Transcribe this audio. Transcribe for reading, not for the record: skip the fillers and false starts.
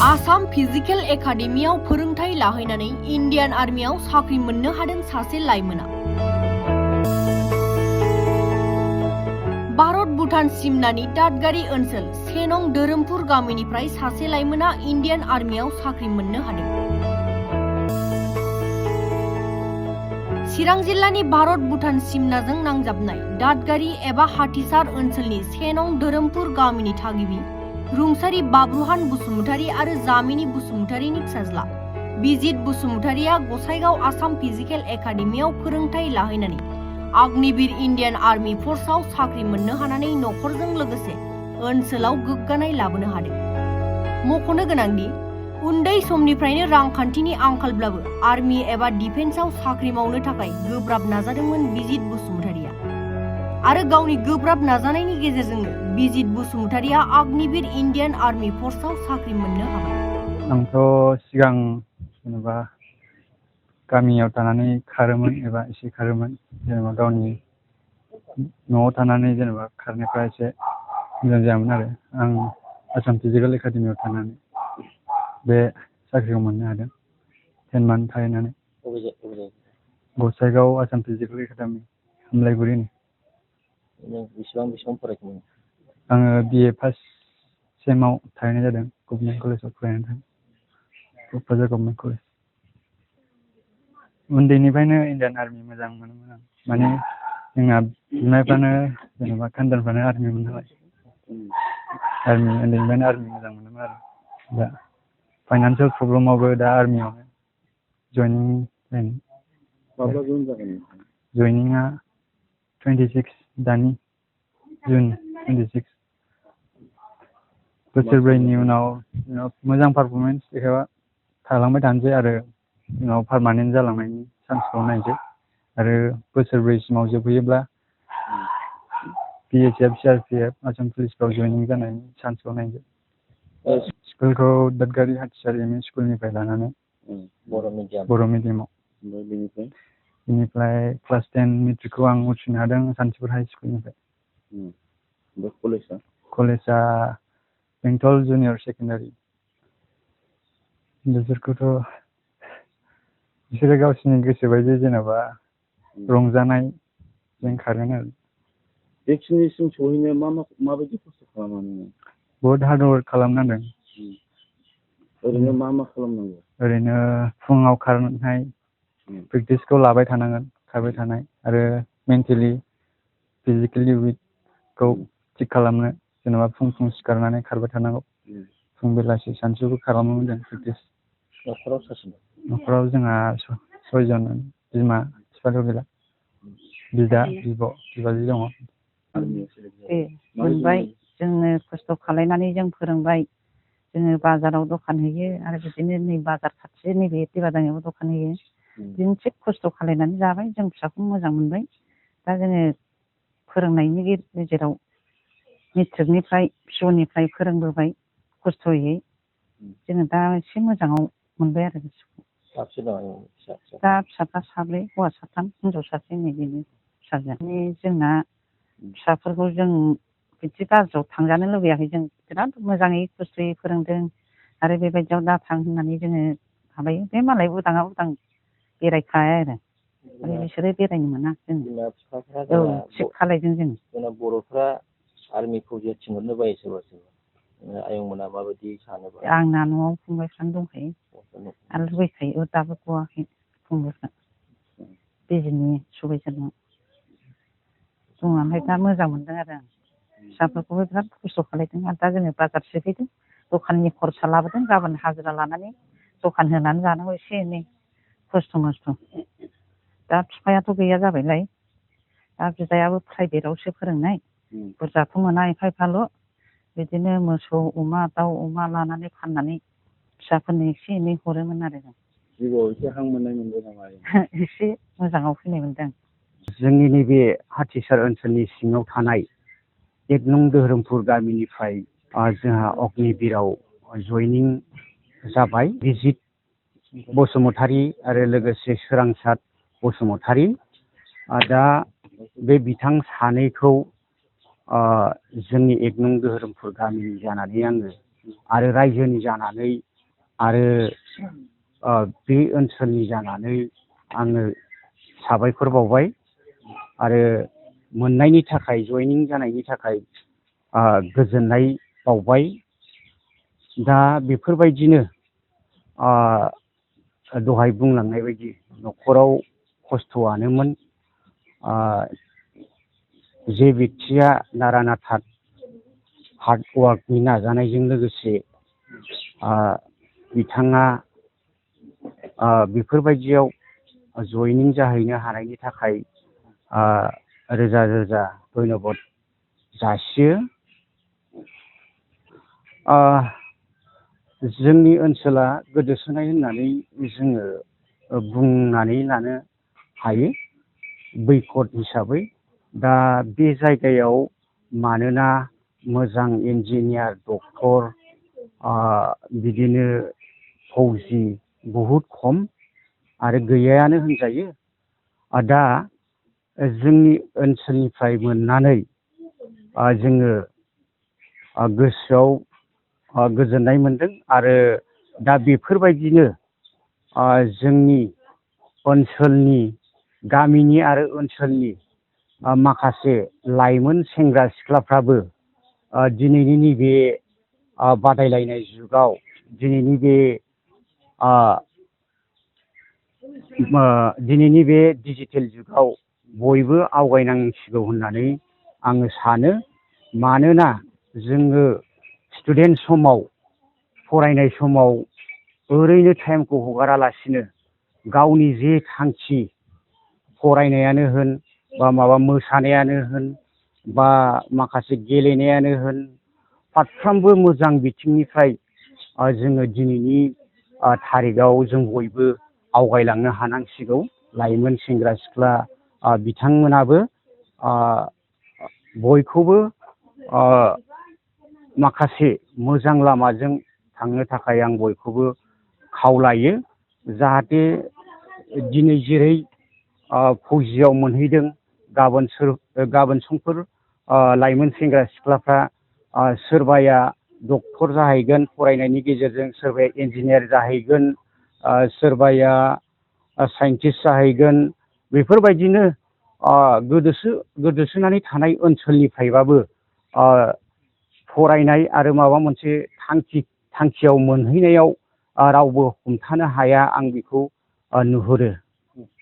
Assam physical एकाडेमियाव फोरोंथाय लाहैनानै Indian आर्मियाव साख्रि मोननो हादों सासे लाइमोना। भारत भुटान सिमनानि दादगारि ओनसोल सेनं धोरोमपुर गामिनिफ्राय सासे लाइमोना इन्डियान आर्मियाव साख्रि मोननो हादों। चिरां जिल्लानि भारत भुटान सिमनाजों नांजाबनाय दादगारि एबा हाथिसार ओनसोलनि सेनं धोरोमपुर गामिनि थागिबि रुंसारि बाब्रुहान बसुमतारी आरो जामिनी बसुमतारीनि फिसाज्ला बिजित बसुमतारीया गसाइगाव आसाम फिजिकेल एकाडेमियाव फोरोंथाय लाहैनानै अग्निवीर इन्डियान आर्मी फोर्सआव साख्रि मोननो हानानै नखरजों लोगोसे ओनसोलाव गोग्गानाय लाबोनो हादों। मख'नो गोनांदि उन्दै समनिफ्रायनो रांखान्थिनि आंखालब्लाबो आर्मी एबा डिफेन्सआव साख्रि मावनो थाखाय गोब्राब नाजादोंमोन बिजित बसुमतारीया आरो गावनि गोब्राब नाजानायनि गेजेरजोंनो बिजित बसुमतारीया अग्निवीर इन्डियान आर्मी फोर्सआव साख्रि मोननो हाबाय। आंथ' सिगां जेनेबा गामियाव थानानै खारोमोन एबा एसे खारोमोन, जेनेबा गावनि न'आव थानानै जेनेबा खारनायफ्रा एसे मोजां जायामोन आरो आं आसाम फिजिकेल एकाडेमियाव थानानै बे साख्रिखौ मोननो हादों 10 मान्थ थाहैनानै। गसाइगाव आसाम फिजिकेल एकाडेमि हामलायगुरिनि। बेसेबां फरायखोमोन? आङो BA फार्स्ट सेमाव थाहैनाय जादों गभर्नमेन्ट कलेजाव फरायनानै थादों, क'क्राझार गभर्नमेन्ट कलेज। उन्दैनिफ्रायनो इन्डियान आर्मि मोजां मोनोमोन आं, माने जोंना बिमाफ्रानो जेनेबा खानदानफ्रानो आर्मिमोन नालाय, आर्मि उन्दैनिफ्रायनो आर्मि मोजां मोनोमोन आरो दा फाइनान्सियेल प्रब्लेमावबो दा आर्मियावनो जयनिं जादों। माब्ला जयेन जागोन? जयनिंआ 26 दानि जुन 26। बोसोरब्रैनि उनाव मोजां पारफरमेन्स देखायबा थालांबाय थानोसै आरो उनाव पारमानेन्ट जालांनायनि चान्सखौ नायनोसै आरो बोसोरब्रैसिमाव जोबहैयोब्ला BSF CRPF आसाम पुलिसफ्राव जयनिं जानायनि चान्सखौ नायनोसै। स्कुलखौ दादगारि हाथिसार एम इ स्कुलनिफ्राय लानानै बर' मिडियामाव। बेनिफ्राय क्लास 10 मेट्रिकखौ आं उथ्रिनो हादों सान्थिफुर हाइ स्कुलनिफ्राय। कलेजा बेंटल जुनियर सेकेन्डारि। बिसोरो गावसिनि गोसो बायदि जेनेबा रंजानायजों खारगोन आरो। बेखिनिसिम सहैनो माबायदि खस्थ' खालामनांगौ? बहुद हार्ड वर्क खालामनांदों। ओरैनो मा खालामनांगौ? ओरैनो फुङाव खारनाय प्रेक्टिसखौ लाबाय थानांगोन, खारबाय थानाय आरो मेन्टेलि फिजिकेलि उइकखौ थिग खालामनो जेनेबा फुं सिखारनानै खारबाय थानांगौ। फुं बेलासि सानसुबो खालामोमोन जों प्रेक्टिस। न'खराव सासे? न'खराव जोंहा 6 जन, बिमा बिफाथ' गैला, बिदा बिबाजै दङ। मोनबाय, जोङो खस्थ' खालायनानै जों फोरोंबाय, जोङो बाजाराव दखान होयो आरो बिदिनो नै बाजार खाथि नैबे दैबादानियावबो दखान होयो। बिदिनो थिग खस्थ' खालायनानै जाबाय, जों फिसाखौ मोजां मोनबाय। दा जोङो फोरोंनायनि गेजेराव मेट्रिकनिफ्राय पिअनिफ्राय फोरोंबोबाय खस्थ'यै, जोङो दा एसे मोजाङाव मोनबाय आरो गोसोखौ। दा फिसाफ्रा 7, हौवा 3, हिनजाव 1 नै बेनो फिसाजो। जोंना फिसाफोरखौ जों बिदि गाज्रियाव थांजानो लुबैयाखै, जों बिराद मोजाङै खस्थ'यै फोरोंदों आरो बेबायदियाव दाथां होननानै जोङो माबायो। बे मालाय उदाङा उदां बेरायखाया आरो बिसोरो बेरायनो मोना। जों थिग खालायदों जों। जोंना बर'फ्रा आर्मिखौ थिनहरनो बायो सोरबा आयंमोना माबायदि सानोबा? आंना न'आव फंबायफ्रानो दंखायो आरो लुबैखायो, दाबो गवाखै फंबायफ्रा बिजिनि सुबायझारनाव दङ। ओमफ्राय दा मोजां मोनदों आरो आं फिसाफोरखौबो बिराद खस्थ' खालायदों। आरो दा जोङो बाजार सोफैदों, दखाननि खरसा लाबोदों, गाबोन हाजिरा लानानै दखान होनानै जानांगौ एसे एनै खस्थ' मस्थ'। दा बिफायाथ' गैया जाबायलाय, दा बिदायाबो प्राइभेटआवसो फोरोंनाय, बुरजाथ' मोना एफा एफाल', बिदिनो मोसौ अमा दाउ अमा लानानै फाननानै फिसाफोरनो एसे एनै हरोमोन आरो जों। जिउआव एसे हां मोननाय मोनबाय नामा? एसे मोजाङाव फैनाय मोनदों। जोंनि नैबे हाथिसार ओनसोलनि सिङाव थानाय 1 नं धोरोमपुर गामिनिफ्राय जोंहा अग्निवीराव जयनिं जाबाय बिजित बसुमतारी आरो लोगोसे सोरांसार बसुमतारी। दा बे बिथां सानैखौ जोंनि 1 नं धोरोमपुर गामिनि जानानै आङो आरो रायजोनि जानानै आरो बे ओनसोलनि जानानै आङो साबायखर बावबाय आरो मोननायनि थाखाय जयनिं जानायनि थाखाय गोजोननाय बावबाय। दा बेफोरबायदिनो दहाय बुंलांनाय बायदि न'खराव खस्थ'आनोमोन। जे बेक्तिया नारा नाथा हार्डवार्कनि नाजानायजों लोगोसे बिथाङा बेफोरबायदियाव जयनिं जाहैनो हानायनि थाखाय रोजा रोजा धन्यबाद जासियो। जोंनि ओनसोला गोदोसोनाय होननानै जोङो बुंनानै लानो हायो बैकट हिसाबै। दा बे जायगायाव मानोना मोजां इन्जिनियार, डक्टर, बिदिनो फौजि बहुद खम आरो गैयायानो होनजायो। दा जोंनि ओनसोलनिफ्राय मोननानै जोङो गोसोआव गोजोननाय मोनदों आरो दा बेफोरबायदिनो जोंनि ओनसोलनि गामिनि आरो ओनसोलनि माखासे लाइमोन सेंग्रा सिख्लाफ्राबो दिनैनि नैबे बादायलायनाय जुगाव, दिनैनि बे डिजिटेल जुगाव बयबो आवगायनांसिगौ होननानै आङो सानो। मानोना जोङो स्टुडेन्ट समाव, फरायनाय समाव ओरैनो टाइमखौ हगारालासिनो गावनि जे थांखि, फरायनायानो होन बा माबा मोसानायानो होन बा माखासे गेलेनायानो होन, फारफ्रोमबो मोजां बिथिंनिफ्राय जोङो दिनैनि थारिखआव जों बयबो आवगायलांनो हानांसिगौ। लाइमोन सेंग्रा सिख्ला बिथांमोनाबो बयखौबो माखासे मोजां लामाजों थांनो थाखाय आं बयखौबो खावलायो। जाहाथे दिनै जेरै फौजियाव मोनहैदों, गाबोन समफोर लाइमोन सेंग्रा सिख्लाफ्रा सोरबाया डक्टर जाहैगोन फरायनायनि गेजेरजों, सोरबाया इन्जिनियार जाहैगोन, सोरबाया साइन्टिस्ट जाहैगोन। बेफोरबायदिनो गोदोसोनानै थानाय ओनसोलनिफ्रायबाबो फरायनाय आरो माबा मोनसे थांखियाव मोनहैनायाव रावबो हमथानो हाया, आं बेखौ नुहुरो।